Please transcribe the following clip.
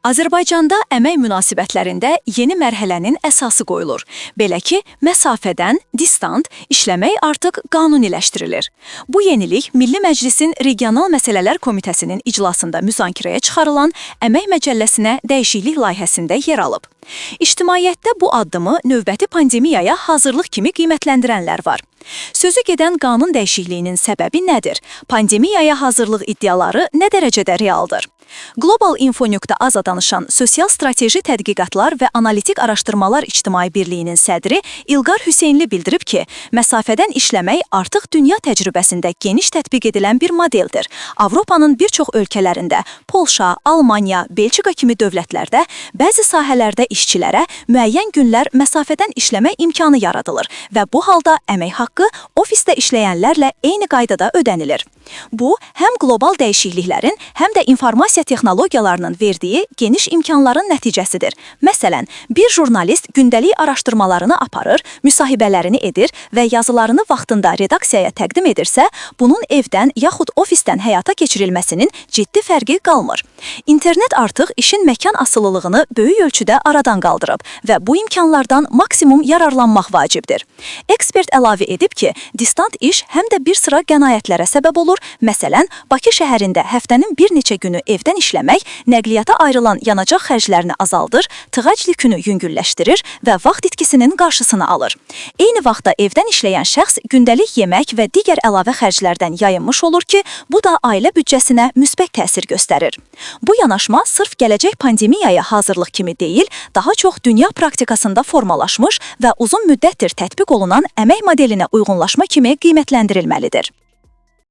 Azərbaycanda əmək münasibətlərində yeni mərhələnin əsası qoyulur. Belə ki, məsafədən, distant işləmək artıq qanuniləşdirilir. Bu yenilik Milli Məclisin Regional Məsələlər Komitəsinin iclasında müzakirəyə çıxarılan Əmək Məcəlləsinə dəyişiklik layihəsində yer alıb. İctimaiyyətdə bu addımı növbəti pandemiyaya hazırlıq kimi qiymətləndirənlər var. Sözü gedən qanun dəyişikliyinin səbəbi nədir? Pandemiyaya hazırlıq iddiaları nə dərəcədə realdır? Global Info.az-a danışan Sosial Strateji Tədqiqatlar və Analitik Araşdırmalar İctimai Birliyinin sədri İlqar Hüseynli bildirib ki, məsafədən işləmək artıq dünya təcrübəsində geniş tətbiq edilən bir modeldir. Avropanın bir çox ölkələrində, Polşa, Almaniya, Belçika kimi dövlətlərdə bəzi sahələrdə işçilərə müəyyən günlər məsafədən işləmə imkanı yaradılır və bu halda əmək haqqı ofisdə işləyənlərlə eyni qaydada ödənilir. Bu, həm qlobal dəyişikliklərin, həm də informasiya texnologiyalarının verdiyi geniş imkanların nəticəsidir. Məsələn, bir jurnalist gündəlik araşdırmalarını aparır, müsahibələrini edir və yazılarını vaxtında redaksiyaya təqdim edirsə, bunun evdən yaxud ofisdən həyata keçirilməsinin ciddi fərqi qalmır. İnternet artıq işin məkan asılılığını böyük ölçüdə aradan qaldırıb və bu imkanlardan maksimum yararlanmaq vacibdir. Ekspert əlavə edib ki, distant iş həm də bir sıra qənaətlərə səbəb olur. Məsələn, Bakı şəhərində həftənin bir neçə günü evdən işləmək nəqliyyata ayrılan yanacaq xərclərini azaldır, tıxac yükünü yüngülləşdirir və vaxt itkisinin qarşısını alır. Eyni vaxtda evdən işləyən şəxs gündəlik yemək və digər əlavə xərclərdən yayınmış olur ki, bu da ailə büdcəsinə müsbət təsir göstərir. Bu yanaşma sırf gələcək pandemiyaya hazırlıq kimi deyil, daha çox dünya praktikasında formalaşmış və uzun müddətdir tətbiq olunan əmək modelinə uyğunlaşma kimi qiymətləndirilməlidir.